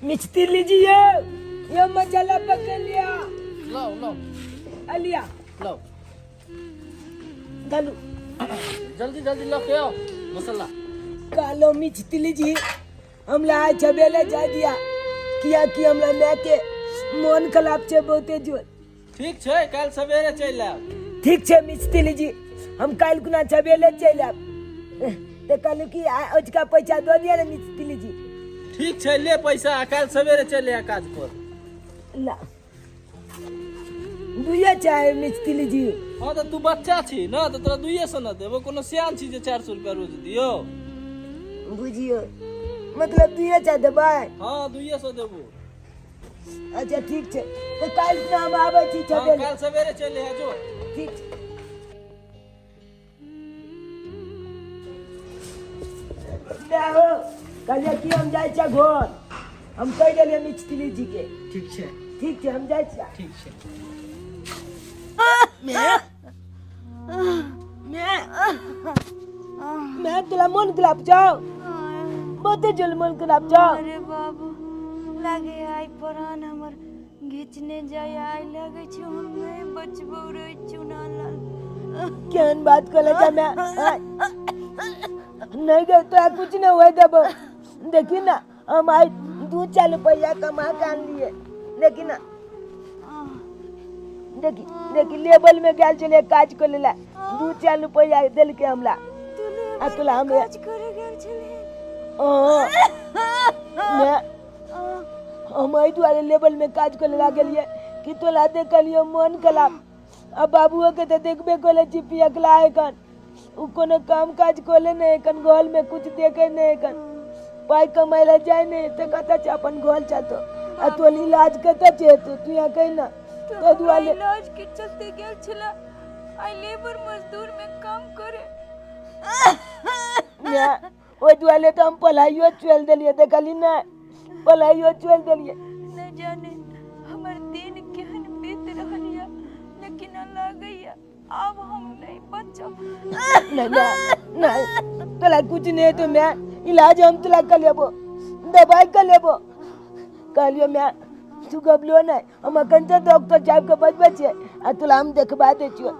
मिचती लीजिए ये मसाला पकड़ लिया। लाओ लाओ। अलिया। लाओ। डालू। जल्दी जल्दी लऽ के आओ मसाला। कालो मिचती लीजिए हमरा आइ छबेले जाय दिया किया कि हमरा माय के मोन खराब छै बहुते जोर। ठीक छै, काल्हि सवेरे चलि आयब। ठीक छै मिस्त्री जी, हम काल्हि कुना सवेरे चलि आयब। तऽ कहलहुँ कि अजुका पैसा दऽ दिअ ने मिस्त्री जी। ठीक छै, ले पैसा आ काल्हि सवेरे चलि आ काज पर। ला दुइये चाहे मिस्त्री जी। हँ तऽ तू बच्चा छी ने तऽ तोरा 200 ने देबो, कोनो सियान छी जे 400 रुपया रोज दियौ। बुझियौ मतलब दुइये चाहे देबै? हँ 200 देबो। अच्छा ठीक छै, तऽ काल्हि खुना हम आबै छी। हँ, सवेरे। काल्हि सवेरे चलि आ जो। ठीक छै। ले हो, कहलियै कि हम जाइ छियै घर, हम कहि देलियै मिस्त्री जी के। ठीक छै। ठीक छै, हम जाइ छियै। ठीक छै। मैं मैं तोरा मन खराब छौ, बहुते जोर मन खराब छौ। अरे बाबू, लागे आइ प्राण हमर घिचने जाय, आइ लागे छै हम नहीं बचबो रे चुना लाल। केहन बात कर जा मैं नहीं गए तोरा कुछ नहीं हुए देबो। देखी ना हम आइ 2-4 रुपया कमा के आनलिए। देखी ना, देखी देखी लेबल में गेल छलियै काज करे ला, 2-4 रुपया देलकै हमरा। तू आ तोला हम काज करे गेल छलही? हँ, मैं हम एहि दुआरे लेबल में काज करे ला गेलियै कि तोला देखलियै मन खराब। आ बाबुओ के तऽ देखबे करै छी पियकला एखन, ओ कोनो काम काज कऽ नहि एखन, घर में कुछ देखे नहि एखन, पाइ कमाइ लए जाइ नहि तऽ कतऽ छै अपन घर चलतो आ तोर इलाज कतऽ छै हेतौ, तू यहाँ कहि ना। तो ताहि दुआरे इलाज के चलते गेल छला आइ लेबर मजदूर में काम करे। ओहि दुआरे तऽ हम पढ़ाइयो छोड़ि देलियै, देखली नहि पढ़ाइयो छोड़ि देलियै। नहि जाने हमर दिन केहन बीत रहल या, लेकिन लागैया अब हम नहीं बचब। नहीं नहीं नहीं, तोला कुछ नहीं है तो मैं इलाज हम तोला कर लेबो, दवाई कर लेबो। कहलियो मैं तू घबलो नहीं, हम अखन तऽ डॉक्टर साहब के बजबै छियै आ तोला हम देखबा दै छियो,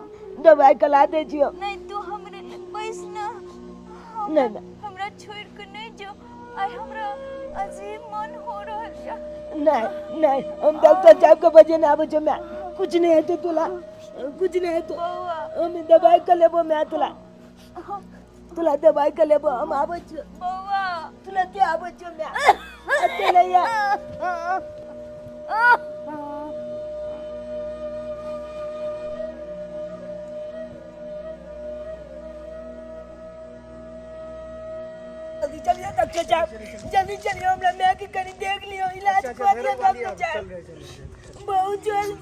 दवाई कला दै छियो। नहीं तू हमरे लग बैस ना। नहीं, नहीं। हमरा छोड़ के नहीं जो, आइ हमरा अजीब मन हो रहल या। नहीं नहीं, हम डॉक्टर साहब के बजे ना आबै छियो, मैं कुछ नहीं है तो तोला कुछ नहीं है तो बौआ। हम दवाई कर लेबो, मैं तोला तोला दवाई कर लेबो, हम आबै छियो। बौआ। तोला के आबै छियो मैं अकेले या। जल्दी चलिए डॉक्टर साहब, जल्दी चलिए, हमरा माय के कनी देख लियो, इलाज कर लियो डॉक्टर साहब, बहुत जल्द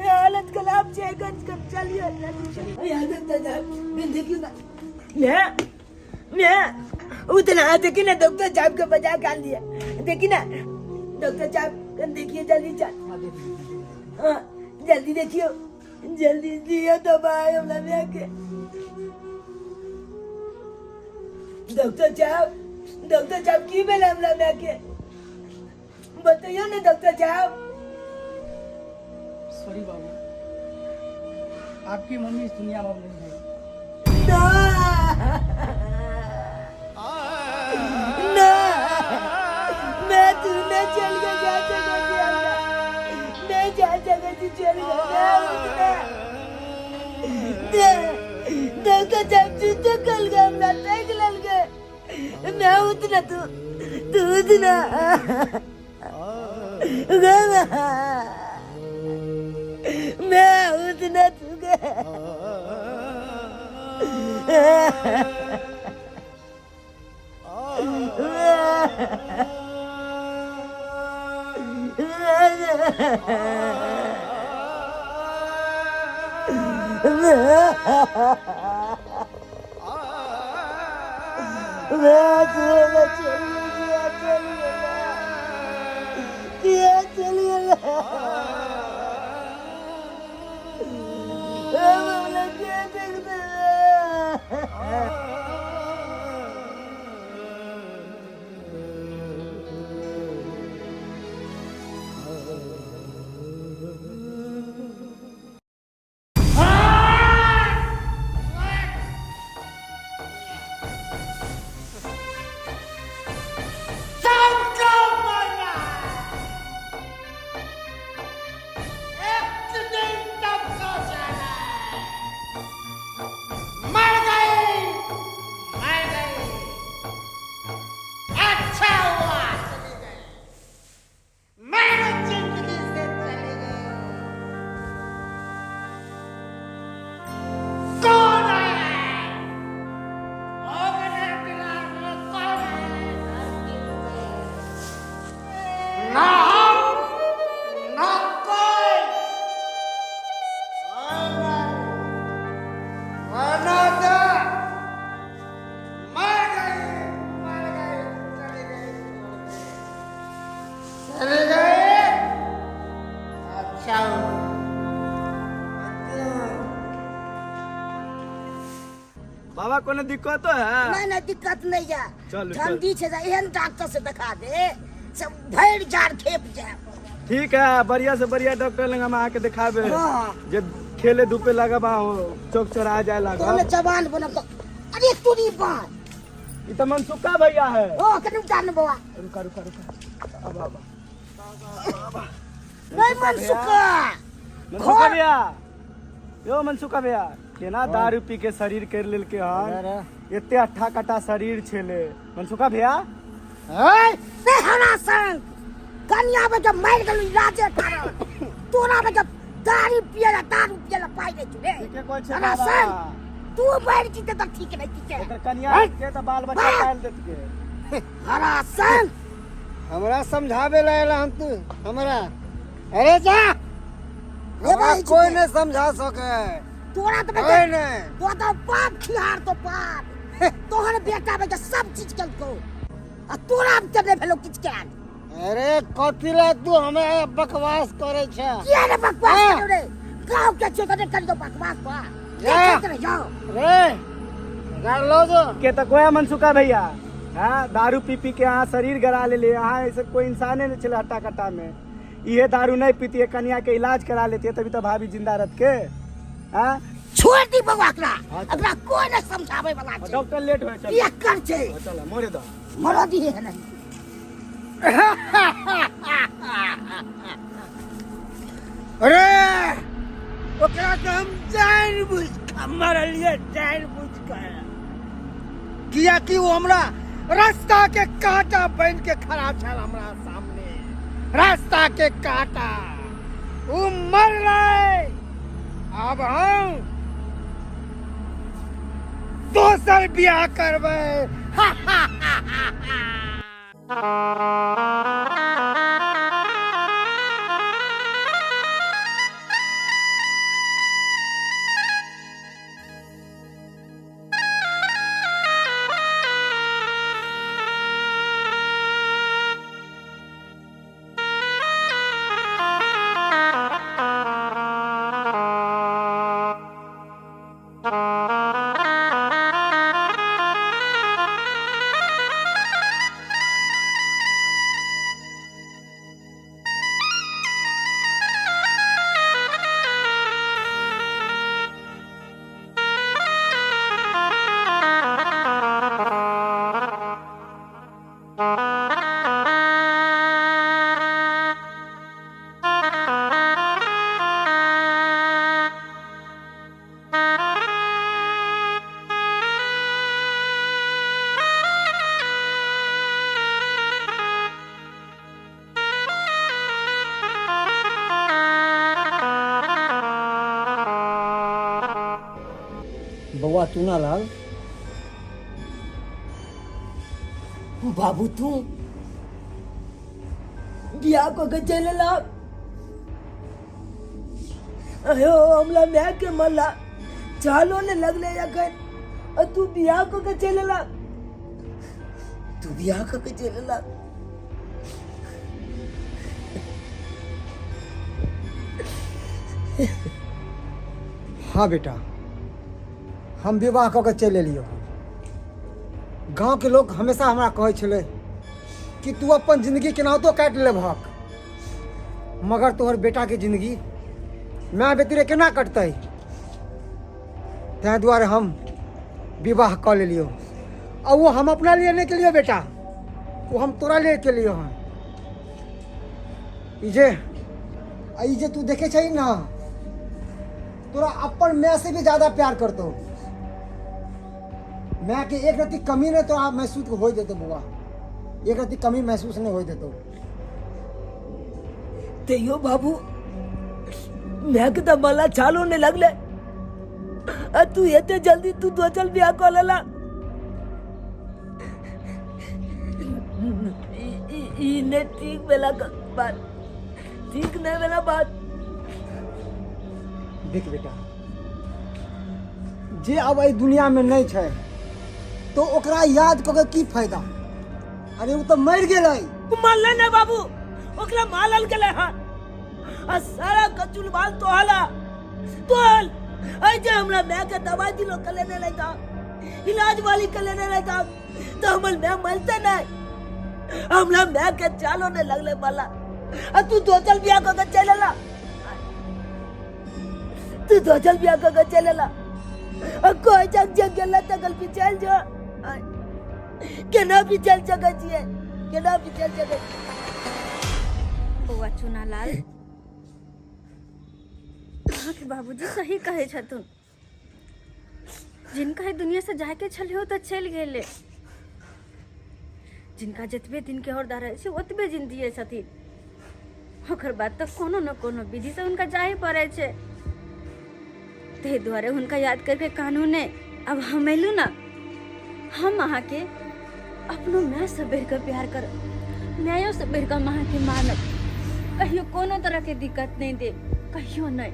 हालत खराब छै एखन। चलिए जल्दी चलिए यार डॉक्टर साहब, देखियो ना मैं मैं उतना देखी ना डॉक्टर साहब के बजा के आन दिया। देखी ना डॉक्टर साहब, देखिए जल्दी चल। हाँ जल्दी देखियो, जल्दी दियो दवाई हमरा माय के। डॉक्टर साहब, डॉक्टर साहब की भेल हमरा माय के बतैयो ने डॉक्टर साहब। सॉरी बाबू, आपकी मम्मी इस दुनिया में अब नहीं है। ना ना, मैं तू नहीं चल गया, जा सके थी हमरा, मैं जा सके थी चल गया मैं उतना। डॉक्टर साहब तू तो कल गया हमरा देख लेल गए, मैं उतना तू तू उतना मैं उतना तू गया। मैं चल गया, चल गया, चल गया। हमरा के देखते। कोनो दिक्कतो है? नहीं नहीं, दिक्कत नहीं है। चलू, ठंडी छे, एहन डॉक्टर से देखा दे से भरि जाड़ खेप जाए। ठीक है, बढ़िया से बढ़िया डॉक्टर लंग हम आके दिखाबे। हाँ। जे खेले धूपे लगब हो चौक चौराहा जाए तो लागब। जवान बनब तो अरे तुरी बात। ई त मनसुखा भैया है। ओ कनु जान बौआ। रुका रुका रुका, अब अब नहीं मनसुखा। मनसुखा भैया, यो मनसुखा भैया केना दारू पी के शरीर कर लेलके हन, एते अट्ठा कटा शरीर छेले मनसुखा भैया। से हमरा संग कन्या में जब मर गेलू इलाजे कारण तोरा में जब दारू पियला दारू पियला पाइ नहीं छुरे। ठीके कहै छै हमरा बाबा। संग तू मर जीते तऽ ठीक नहीं ठीक। एकर कन्या के त बाल बच्चा पाल देत के। हमरा संग हमरा समझावे ला आयल हन तू हमरा? अरे जा, रे हमरा भाई, कोई नहीं समझा सके। तोरा तो कोई बेटा नहीं। तो तो बाप खिहार तो बाप तोहर बेटा बेटा सब चीज केलको आ तोरा के नहीं भेलो किछ के। अरे कथी ला तू हमरा बकवास करे छे? किया रे बकवास हाँ। करो रे? गाँव के छे तने कर दो बकवास बा। जा। देखैत रह जाओ। रे गाड़ लो जो के त कोया मनसुखा भैया, हाँ दारू पी पी के अहाँ शरीर गरा लेले, अहाँ ऐसे कोई इंसाने नहीं छले हट्टा कट्टा में। इहे दारू नहीं पीती है, कन्या के इलाज करा लेती है तभी तो भाभी जिंदा रह के। हाँ छोड़ दी बउआ एकरा। हाँ, चल। एकरा कोई नहीं समझावे वाला छै। डॉक्टर लेट होय, चल। किया कर छै? हाँ, चल मोरे दो। मरो दी है नहीं। अरे ओकरा तो हम जान बुझ के मरलिए, जान बुझ के, किया कि वो हमरा रास्ता के कांटा बन के खड़ा छल हमरा सामने, रास्ता के कांटा। वो मरलै, अब हम दोसर बियाह करबै। बौआ चूना लाल। बाबू तू बियाह को के चले ला, अयो हमला मैं के मरला चालो ने लगले अखन, और तू बियाह को के चले ला, तू बियाह को के चले ला। हाँ बेटा, हम विवाह कऽ के चलि एलियौ। गाँवके लोग हमेशा हमरा कहै छलै कि तू अपन जिंदगी केनाहितो काटि लेबहक, मगर तोहर बेटाके जिंदगी माय बेटी केना कटतै? ताहि दुआरे हम विवाह कऽ लेलियौ। आ वो हम अपना लिए नहि केलियौ बेटा, वो हम तोरा लिए केलियौ हन। ई जे आ ई जे तू देखे छही ना, तोरा अपन माय से भी ज्यादा प्यार करतो। माय के एक रत्ती कमी नहीं तोरा महसूस हो देतो बउआ, एक रत्ती कमी महसूस नहीं हो देतो। तैयो बाबू मैं के तो मला चालू होने लगले, आ तू एते जल्दी तू दोचल बियाह कर लेला। ई ने ठीक बेला बात, ठीक नहीं बेला बात। देख बेटा, जे अब एहि दुनिया में नहीं छै तो ओकरा याद कऽ के की फायदा? अरे ओ तऽ मरि गेलै। मरले ने बाबू, ओकरा मारल गेलै हन आ सारा कचुल बाल तोहला तोहल। ऐ जे हमरा माय के दवाई दिलो कले ने नहीं था। इलाज वाली के लेने रहे तो हमर माय मरते नहीं। हमरा माय के चालो नहीं लगले वाला, आ तू दोचल बियाह कऽ के चलि एला, तू दोचल बियाह कऽ के चलि एला, आ कहै छक जे गेला तकल पिछायल जो, केना पिछायल सकै छियै, केना पिछायल सकै छियै? बौआ चुनालाल, अहाँके बाबूजी सही कहै छथुन। जिनका ई दुनिया से जायके छलै ओ तऽ चलि गेलै। जिनका जतबे दिनके हरदा रहै छै ओतबे दिन दियै छथिन, ओकर बाद तऽ कोनो ने कोनो विधिसँ हुनका जाहे पड़ै छै। ताहि दुआरे हुनका याद करके कानू नहि। आब हम एलहुँ ने, हम अहाँके अपनो मायसँ बढ़िकऽ प्यार करब, मायोसँ बढ़िकऽ हम अहाँके मानब, कहियो कोनो तरहके दिक्कत नहि देब, कहियो नहि।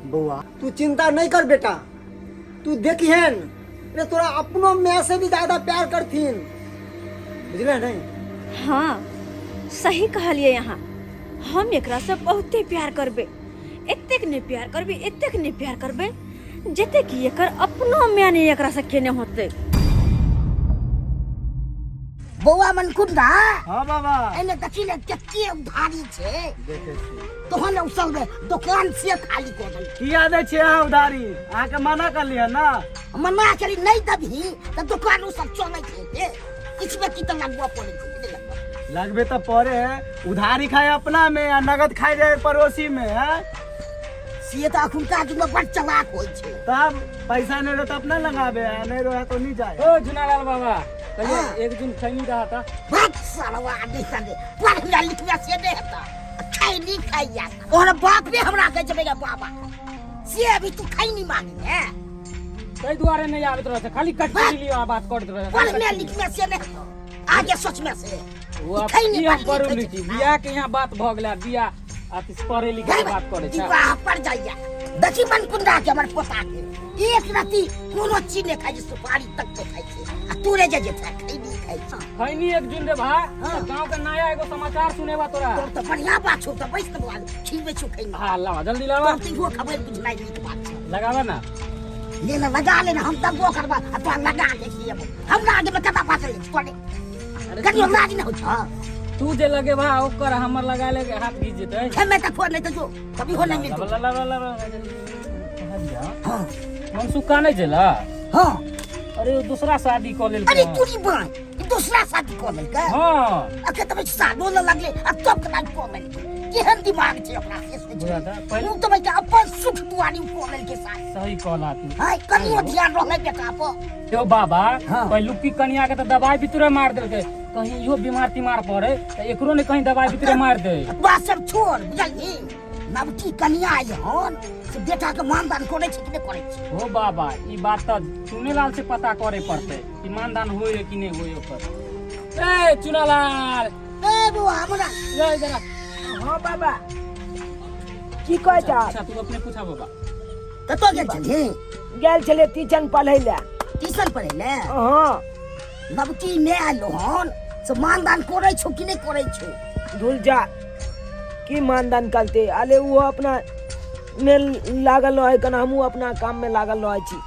बौआ तू चिंता नहीं कर बेटा, तू देखिहन रे तोरा अपनो माय से भी ज्यादा प्यार करथिन, बुझले नहीं? हाँ सही कहलिए यहाँ, हम एकरा से बहुते प्यार करबे, एतेक नहीं प्यार करबे, एतेक नहीं प्यार करबे जते कि एकर अपनो माय नहीं एकरा से केने होते। बौआ मनकुंदा। हाँ बाबा। एने देखी ने कते उधारी छै, देखे छी तोहन उसल दे दुकान से खाली कऽ देल। किया दै छियै अहाँ उधारी? अहाँके मना कर लिअ ना। मना करी नहीं दबही तऽ दुकान उ सब चलै छै, हे किछु में की तऽ लगबऽ पड़ै छै कि नहि लगबऽ? लगबे तऽ पड़े है, उधारी खाए अपना में आ नगद खाए जाए पड़ोसी में है। से तऽ अखुनका युग में बड़ चलाक होइ छै। तब पैसा नहीं रहे तो अपना लगाबे आ नहीं रहे तो नहीं जाए। ओ जुनालाल बाबा कहिए हाँ। एक जुन खैनी रहा था। भाग सालवा आदमी संगे पढ़ना लिखना से नहीं हेता, खैनी खाइया और बाप ने हमरा कहे छै बाबा से अभी तू खैनी मांगी है, ताहि दुआरे नहीं आबैत रहै छै, खाली कटकरी लियो आ बात करैत रहै छै। पढ़ने लिखने से नहीं हेतौ, आगे सोचने से ओ आब खैनी की हम पढ़नी पढ़ू खाइ लिखी छै। बियाह के यहाँ बात भऽ गेलै, बियाह आ पढ़े लिखे के बात करै छै। विवाह पर जाइया देखी मन कुंडा के हमर पोता के एक रति कोनो चीज नहीं खाइ छै, सुपारी तक नहीं खाइ छै, आ तोरे जे जे खैनी खाइ छै। खैनी एक जुन रे भाई, हाँ। गांव के नया एगो समाचार सुनेबा तोरा। तोर तऽ बढ़िया बात छौ, तऽ बैस के बुआ खिलबै छौ खैनी। हाँ लावा जल्दी लावा। तोर तऽ इहो खबर बुझनाइ नीक बात छै। लगावा ना। ले ना लगा ले ना, हम दबो करबा आ तोरा लगा के खिएबो। हमरा आगे में कता बात ले तोरे कनियो लाज नहि होइ छौ। तू जे लगेबा ओकर हमर लगा ले हाथ घीच जेतै। हमे तऽ फोन नहीं तऽ जो कभी हो नहीं मिलतो। लावा लावा लावा। हाँ। मनसुख का नहीं चला? हाँ। अरे वो दूसरा शादी कऽ लेलकै। अरे तूरी बाय ई दूसरा शादी कऽ लेलकै? हाँ। अखे तऽ सादो न लगले आ तब कना कऽ लेलकै, केहन दिमाग छै ओकरा से सोच। बुझा तऽ पहिले उ तऽ भाई अपन सुख दुआरी कऽ लेलकै साथ। सही कहला तू। हाय कनियो ध्यान रहलै बेटा पर। यो बाबा हाँ। पहिलुकी कनिया के तऽ दवाई भी तुरंत मार देलकै, कहीं इहो बीमार तीमार पड़े तऽ एकरो ने कहीं दवाई भी तुरंत मार दे। बात सब छोड़ बुझलही, नवकी कनिया आयल हन से बेटा के मानदान करै छै कि नहि करै छै? हो बाबा ई बात तऽ चुनेलाल से पता करे पड़तै कि मानदान होय कि नहि होय ओकर। ए चुनालाल। ए बौआ हमरा ले जरा। हाँ बाबा की कहै छ? अच्छा तू अपने पूछा बाबा। कतऽ गेल छलही? गेल छलियै ट्यूशन पढ़ै लए। ट्यूशन पढ़ै लए? हाँ। नवकी नहि आयल हन से मानदान करै छौ कि नहि करै छौ? धुल जा की मानदान करते, अरे वो अपना में लागल रहे कन, हमहूँ अपना काम में लागल रहे छी,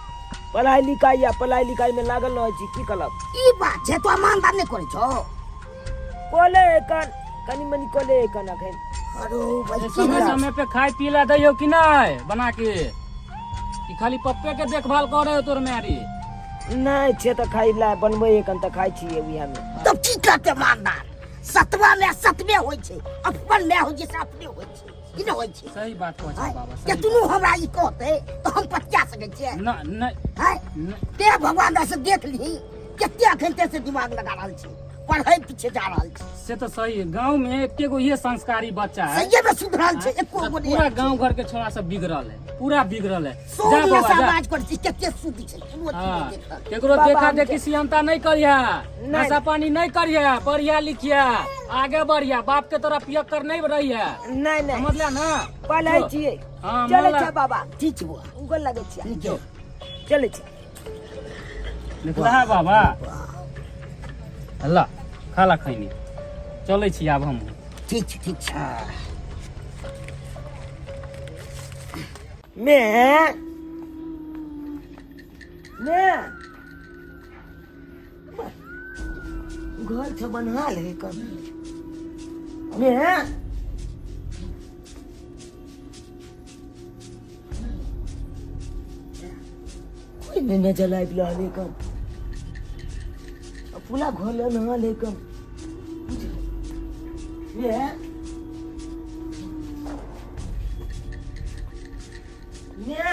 पढ़ाई लिखाई या पढ़ाई लिखाई में लागल रहे छी, की करब? ई बात छै तो मानदान नहि करै छौ? कोले कन कनी मनी कोले कन अखन। अरे भाई, की समय बात? समय पे खाय पी ला दैयो कि नहि बना के, कि खाली पप्पे के देखभाल करे हो तोर मैरी? नहि छै तऽ खाय ला बनबै कन तऽ खाय छियै उएह में। तब की करते मानदान? सतवा में सतवे होइ छै, अपन में होइ छै से अपने होइ छै, की नहि होइ छै? सही बात कहै छै बाबा, सही के दुनू हमरा ई कहतै तऽ हम पतिया सकै छियै? न न हाय ते भगवान से देख ली कते अखन ते से दिमाग लगा रहल छै, पढ़ै पीछे जा रहल छै। से तऽ सही है, गांव में एके गो ये संस्कारी बच्चा है। सही में सुधरल छै, एको गो नहीं। पूरा गांव घर के छोरा सब बिगड़ल है, पूरा बिगड़ल है। सो जा बाबा, जा। आवाज कर छी कते सुध छै, कोनो चीज हाँ, नहीं देख रहल। केकरो बाबा, देखा हम देखी सियंता नहीं करिया, नहीं। नशा पानी नहीं करिया, पढ़िया लिखिया आगे बढ़िया, बाप के तोरा पियक्कर नहीं रहिया। नहीं नहीं समझला ना? पढ़ै जो। छियै। हाँ, चलै मोला- छै बाबा। ठीक छै बौआ। गोर लगै छियै। नीक। चलै छी। देखला बाबा, हल्ला खाला खैनी, चलै छी आब हम। ठीक छै, ठीक छै। मैं मैं घर छ बनहा ले कम मैं कोई नहीं नजर आबि रहल है कम पूरा घर नहा ले कम ये ये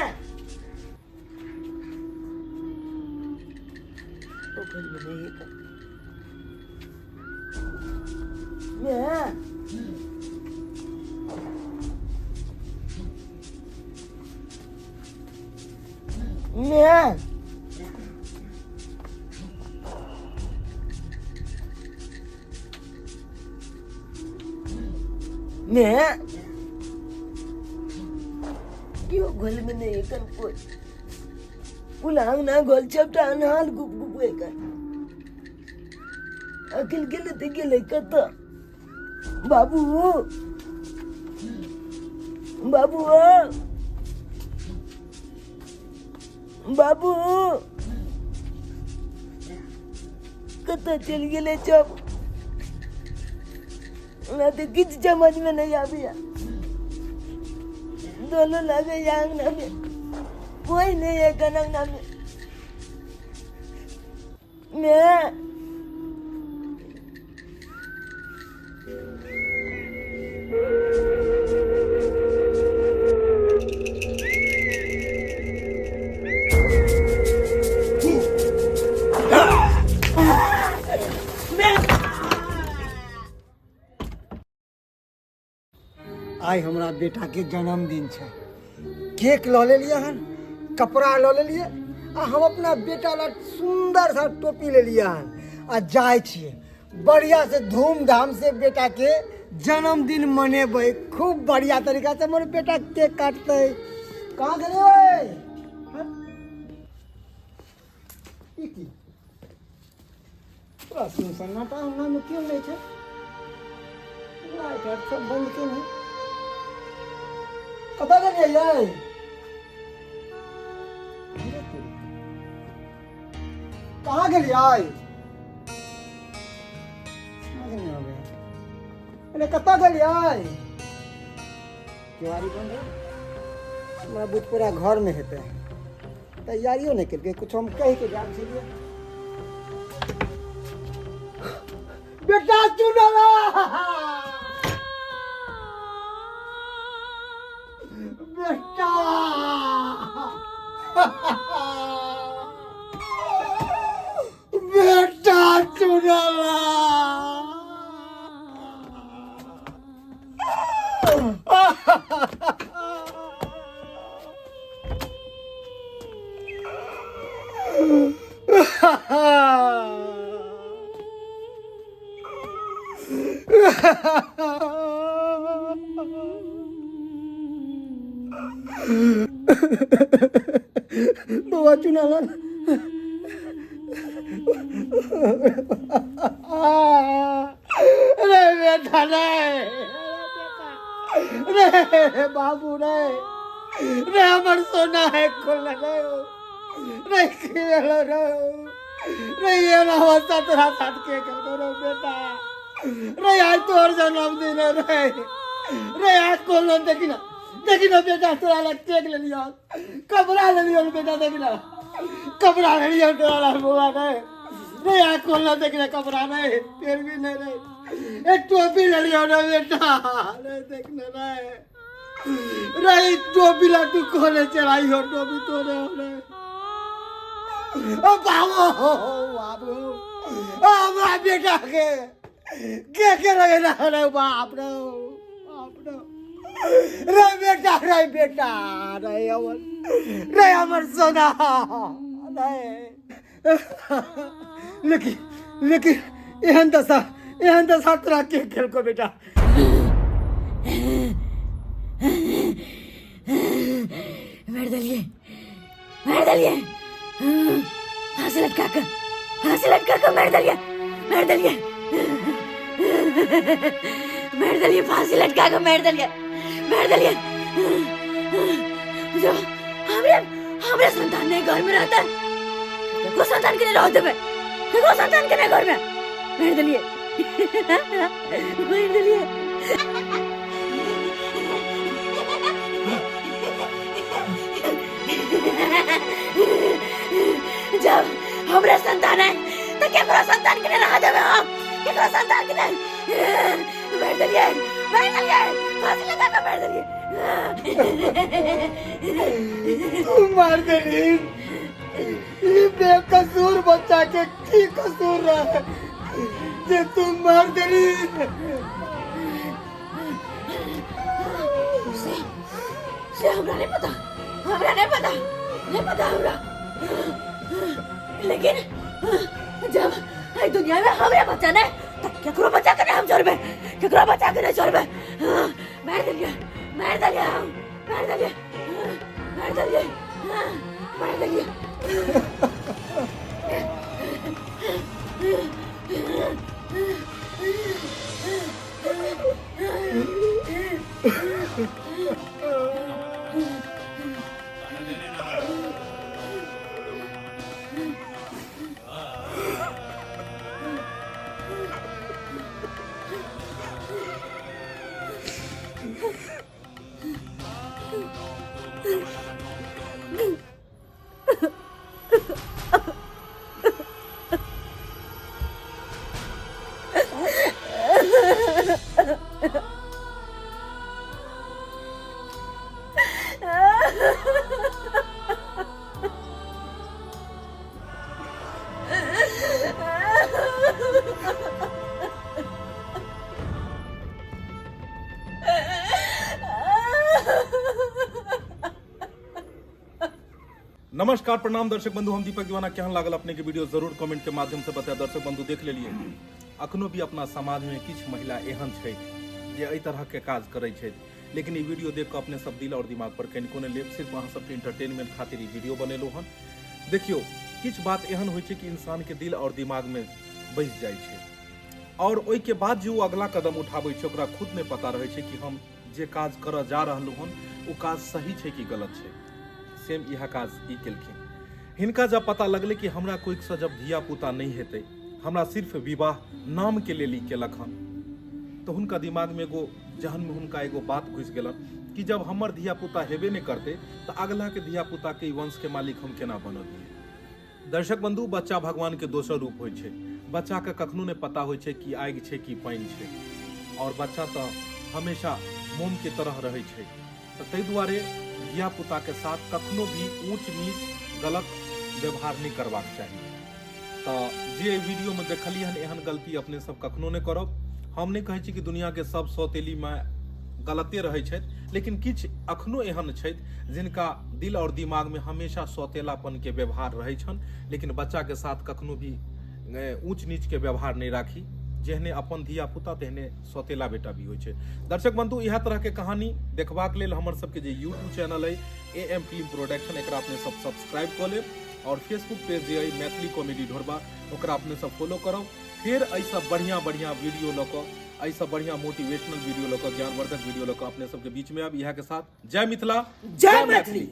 ओ घर में नहीं है कम ये मैं मैं क्यों घोल में नहीं कर कोई पुलांग ना घोल चपटा अनहाल गुप गुप कर अकिल गेले ते गेले कत बाबू बाबू बाबू कत चल गेले चप हमरा तो किछु समझ में नहीं आबैया। दोनों लागे अंगना में कोई नहीं है अंगना में। मैं आइ हमरा बेटाके जन्मदिन छै, केक लऽ लेलियै हन, कपड़ा लऽ लेलियै आ हम अपना बेटा ला सुन्दर सा टोपी लेलियै हन आ जाइ छियै बढ़िया से धूमधाम से बेटाके जन्मदिन मनेबै, खूब बढ़िया तरीका से हमर बेटा केक काटतै। कहाँ गेलै ओए? हँ? ई की पूरा सन्नाटा अंगनामे क्यों नहि छै? लाइट आर सब बंद क्यों है? कतऽ गेलियै यै? कहाँ गेलियै? समझ नहीं आबै। अरे कतऽ गेलियै? केवाड़ी बंद है, हमरा बुझ पूरा घरमे हेतै। तैयारियो नहि केलकै कुछो, हम कहि के जाब छलियै। बेटा चुनला, बेटा, बेटा चुनला। बौआ चुनाला, रे बेटा, रे रे बाबू, रे रे हमर सोना है खोल रे रे खेलो रे रे ये ना अवस्था तोरा साथ के केलको रे बेटा? रे आज तोहर जन्मदिन है रे। रे आज खोल, देखी ना, देखी ना बेटा, तोरा लग केक लेलियो, कपड़ा लेलियो बेटा, देखी ना, कपड़ा लेलियो तोरा लग बौआ। रे रे आज खोल, देखी ना, कपड़ा नहीं, फिर भी नहीं रे। एक टोपी लेलियो रे बेटा, रे देख ना रे। रे टोपी ला तू कोने चलाई हो? टोपी तोरे हो रे। ओ बाबू, बाबू, हमरा बेटा के के लगे ना रे? बाप रे बाप रे। रे बेटा, रे बेटा, रे अमर, रे अमर सोना रे। लेकिन लेकिन एहन दशा, एहन दशा तोरा के केलको बेटा? मारि देलियै, मारि देलियै। फांसी लटका के, फांसी लटका के मारि देलियै, मारि देलियै, मारि देलियै, फांसी लटका के मारि देलियै, मारि देलियै। जो हमरे हमरे संतान नहीं घर में रहता, केकरो संतान के नहीं रह देबै, केकरो संतान के नहीं घर में। मारि देलियै, मारि देलियै। जब हमरे संतान है तो केकरो संतान के नहीं रह देबै हम, केकरो संतान के नहीं। मारि देलियै, मारि देलियै, फांसी लगा के मारि देलियै। तू मार देली ई बेकसूर बच्चा के, की कसूर रहे जे तू मार देली? से हमरा नहीं पता, हमरा नहीं पता, नहीं पता हमरा। लेकिन जब एहि दुनिया में हमरे बच्चा नहीं तो केकरो बच्चा के नहीं हम छोड़बे, केकरो बच्चा के नहीं छोड़बे। मार देलियै, मार देलियै हम, मार देलियै, मार देलियै, मार देलियै। नमस्कार, प्रणाम दर्शक बंधु, हम दीपक दीवाना। केहन लागल अपने के वीडियो जरूर कमेंट के माध्यम से बताए। दर्शक बंधु देख लेलिए, अखनो भी अपना समाज में किछु महिला एहन छै जे एहि तरह के काज करै छै, लेकिन ई वीडियो देख के अपने सब दिल और दिमाग पर कनिको नहि लेब। सिर्फ अहाँ सबके इंटरटेनमेंट खातिर ई वीडियो बनेलहुँ हन। देखियौ, किछु बात एहन होइ छै कि इंसान के दिल और दिमाग में बसि जाइ छै और ओहिके बाद जे ओ अगला कदम उठाबै छै ओकरा खुद नहि पता रहै छै कि हम जे काज करऽ जा रहलहुँ हन ओ काज सही छै कि गलत छै। सेम इएह काज ई केलखिन। हिनका जब पता लगलै कि हमरा कोइसँ जब धिया पुता नहि हेतै, हमरा सिर्फ विवाह नामके लेल ई केलक हन, तऽ हुनका दिमागमे एगो जहनमे हुनका एगो बात घुसि गेलन कि जब हमर धिया पुता हेबे नहि करतै तऽ अगलाके धिया पुताके ई वंशके मालिक हम केना बनऽ दियै। दर्शक बंधु, बच्चा भगवानके दोसर रूप होइ छै। बच्चाके कखनो नहि पता होइ छै कि आगि छै कि पानि छै, आओर बच्चा तऽ हमेशा मोमके तरह रहै छै। तऽ ताहि दुआरे धिया पुताके साथ कखनो भी ऊँच नीच गलत व्यवहार नहि करबाक चाही। तऽ जे एहि वीडियोमे देखलियै हन, एहन गलती अपने सब कखनो नहि करब। हम नहि कहै छी कि दुनियाके सब सौतेली माय गलते रहै छथि, लेकिन किछु अखनो एहन छथि जिनका दिल और दिमागमे हमेशा सौतेलापनके व्यवहार रहै छनि। लेकिन बच्चाके साथ कखनो भी ऊँच नीचके व्यवहार नहि राखी। जेहने अपन धिया पुता तेहने सौतेला बेटा भी होइ छै। दर्शक बंधु, इएह तरहके कहानी देखबाक लेल हमर सबके जे यूट्यूब चैनल अइ ए एम फिल्म प्रोडक्शन, एकरा अपने सब सब्सक्राइब कऽ लेब, और फेसबुक पेज जे अइ मैथिली कॉमेडी ढोरबा, ओकरा अपने सब फॉलो करब। फेर एहिसँ बढ़िआँ बढ़िआँ वीडियो लऽ कऽ, एहिसँ बढ़िआँ मोटिवेशनल वीडियो लऽ कऽ, ज्ञानवर्धक वीडियो लऽ कऽ अपने सबके बीचमे आब। इएह के साथ जय मिथिला, जय मैथिली।